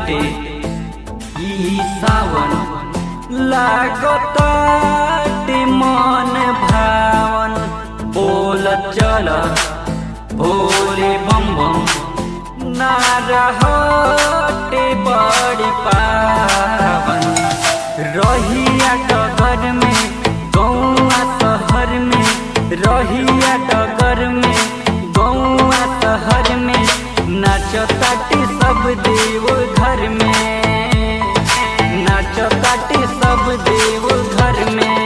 बाटे ई सावन, लागताटे मन भावन। बोल चल भोले बम बम, ना रहटे बड़ी पावन। रहिया डगर में गौआ शहर में, रहिया डगर में गौआ शहर में, नाचताटे सब देव घर में, नाचताटे सब देव घर में।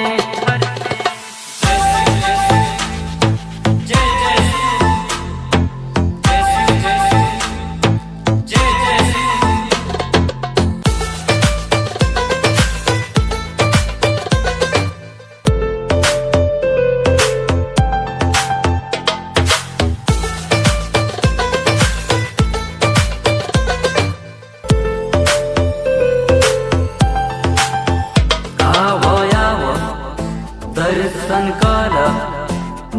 जय जय जय जय जय जय। आवो आवो दर्शन कर,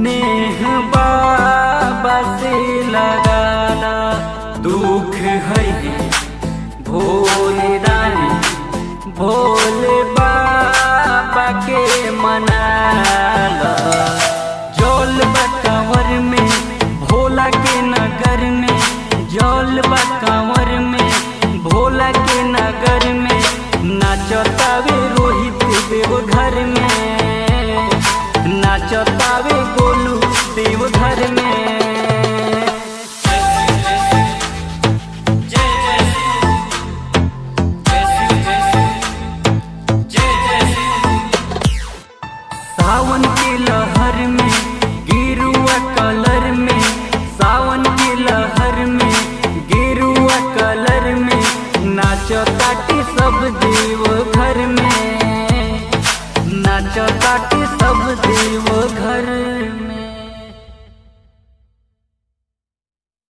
नेह बाबा से लगाना। दुख है भोले दानी, भोले बाबा के मनाला। जल बकावर में भोला के नगर में, जल बकावर में भोला के नगर में, नाचतावे रोहित देव घर में, नाचतावे गोलू देव घर में। जय जय जय जय जय। सावन के लहर में गेरुआ कलर में, सावन के लहर में गेरुआ कलर में, नाचताटे सब देव घर में, नाचताटे सब देव घर।